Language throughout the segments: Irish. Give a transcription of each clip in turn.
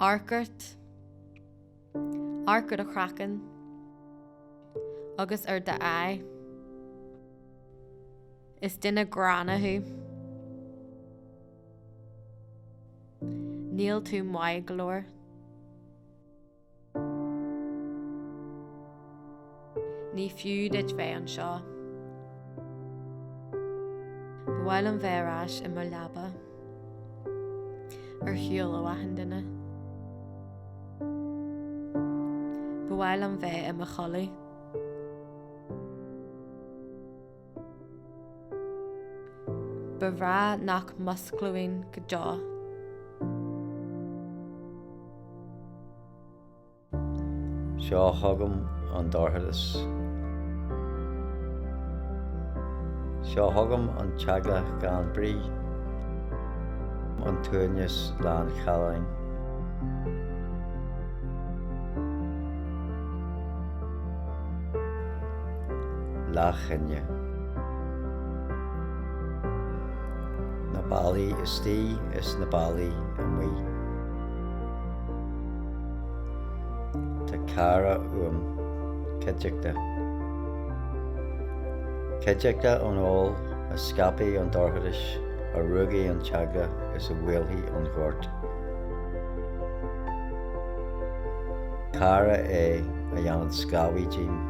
Amharc ort. Amharc ar do chraiceann. Agus ar d'aghaidh. Is duine gránna thú. Níl tú maith go leor. Ní fiú duit bheith anseo. Ba mhaith liom bheith ar ais i mo leaba. Ar shiúl ó achan duine. Ba mhaith liom bheith i mo chodladh. Ba bhreá nach musclóinn go deo. Seo chugam an dorchadas. Seo chugam an t-eagla gan brí, an t-uaigneas lán challáin. Leathchoinne. Na bealaí istigh is na bealaí amuigh. Tá cara uaim. Cuideachta. Cuideachta an óil a scaipfidh an dorchadas, a ruaigfidh an t-eagla is a bhuailfidh an gort. Cara é a dhéanann scamhadh díom.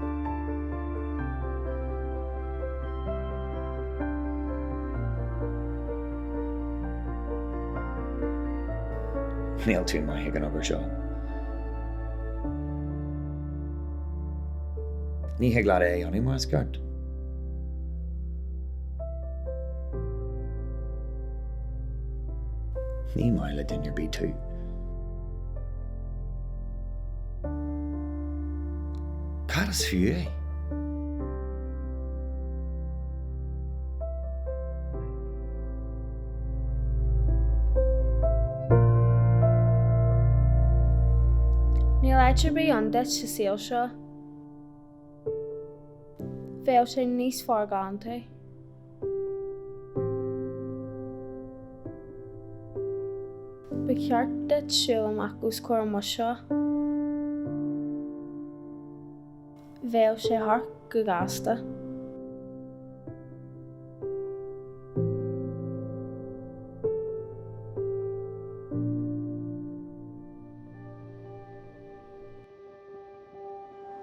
Níl tú maith ag an obair seo. Ní thig leat é a dhéanamh mar is ceart. Ní maith le duine ar bith tú. Cad is fiú é? Níl áit ar bith ann duit sa saol seo. Bheadh sé níos fearr gan tú. Ba cheart duit siúl amach os comhair an bhus seo. Bheadh sé thart go gasta.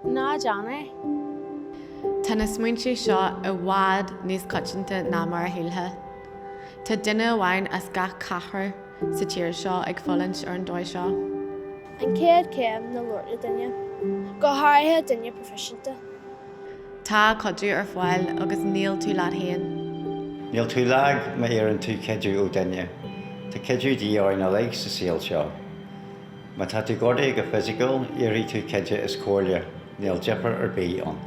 Ná déan é. Tá na smaointe seo i bhfad níos coitianta ná mar a shílfeá. Tá duine amháin as gach ceathrar sa tír seo ag fulaingt ar an dóigh seo. An chéad chéim ná labhairt le duine, go háirithe duine proifisiúnta. Tá cuidiú ar fáil agus níl tú leat féin. Níl tú lag má iarrann tú cuidiú ó duine. Tá cuidiú de dhíth orainn uilig sa saol seo. Má tá tú gortaithe go fisiciúil, iarrfaidh tú cuidiú is comhairle, níl difear ar bith ann.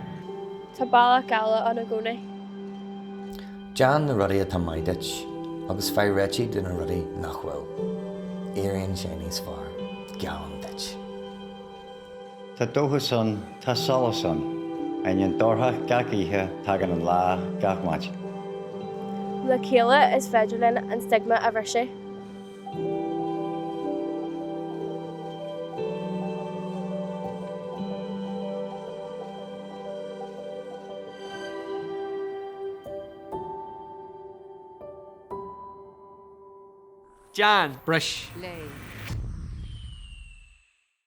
Tá bealach eile ann i gcónaí. Déan na rudaí atá maith duit agus faigh réitigh de na rudaí nach bhfuil. Éiríonn sé níos fearr, geallaim duit. Tá dóchas ann, tá solas ann. Ainneoin dorcha gach oíche, tagann an lá gach maidin. Le chéile is féidir linn an stigma a bhriseadh. Déan. Bris. Léigh.